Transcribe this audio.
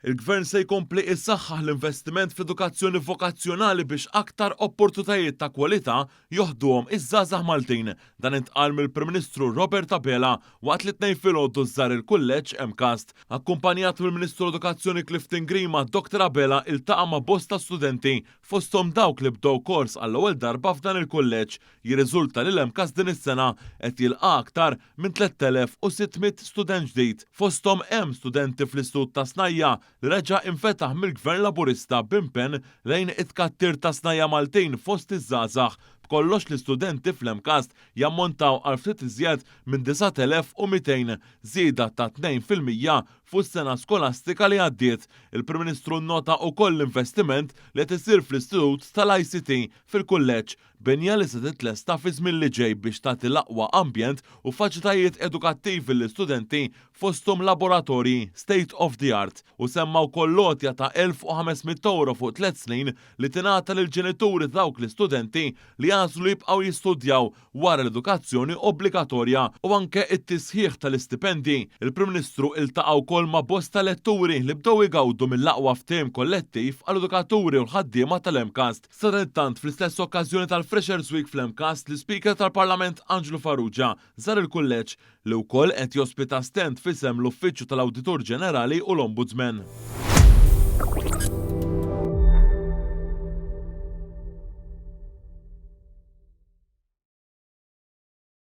Il-Gvern se jkompli jsaħħaħ l-investiment fl-edukazzjoni vokazzjonali biex aktar opportutajiet ta' kwalità joħduhom iż-żgħażagħ Maltin. Dan intqal mill-Prim Ministru Robert Abela waqt li t-Tnejn filgħodu żar il-Kulleġġ MCAST. Akkumpanjat mill-Ministru Edukazzjoni Clifton Grima, Dr Abela iltaqa' ma' bosta studenti, fosthom dawk li bdew kors għall-ewwel darba f'dan il-kulleġġ. Jirriżulta li l-MCAST din is-sena qed jilqa' aktar minn 3,600 student ġdid. Fosthom hemm studenti fl-Istitut ta' Snajja' li reġa' infetaħ mill-Gvern Laburista b'impenn lejn it-tkattir ta' snajja' Maltin fost iż-żgħażagħ. B'kollox l-istudenti fl-MCAST jammontaw għal ftit iżjed minn 9,200, żieda ta' 2% fuq is-sena skolastika li għaddiet. Il-Prim Ministru nnota wkoll l-investiment li qed isir fl-Istitut tal-ICT fil-Kulleġġ Binja li se titlesta fiż-żmien li ġej biex tagħti l-aqwa ambjent u faċilitajiet edukattivi lill-istudenti fosthom laboratorji state of the art u semma wkoll l-għotja ta' 1,500 ewro fuq tlett snin li tingħata lill-ġenituri ta' dawk l-istudenti li jagħżlu li jibqgħu jistudjaw wara l-edukazzjoni obbligatorja u anke t-tisħiħ tal-istipendji. Il-Prim Ministru iltaqa' wkoll ma' bosta letturi li bdew igawdu mill-aqwa ftehim kollettiv għall-edukaturi u l-ħaddiema tal-MCAST. Sadanittant, fl-istess okkażjoni tal-Freshers Week fl-MCAST, l-Ispeaker tal-Parlament Anġlu Farrugia żar il-Kulleġġ, li wkoll qed jospita stand f'isem l-Uffiċċju tal-Awditur Ġenerali u l-Ombudsman.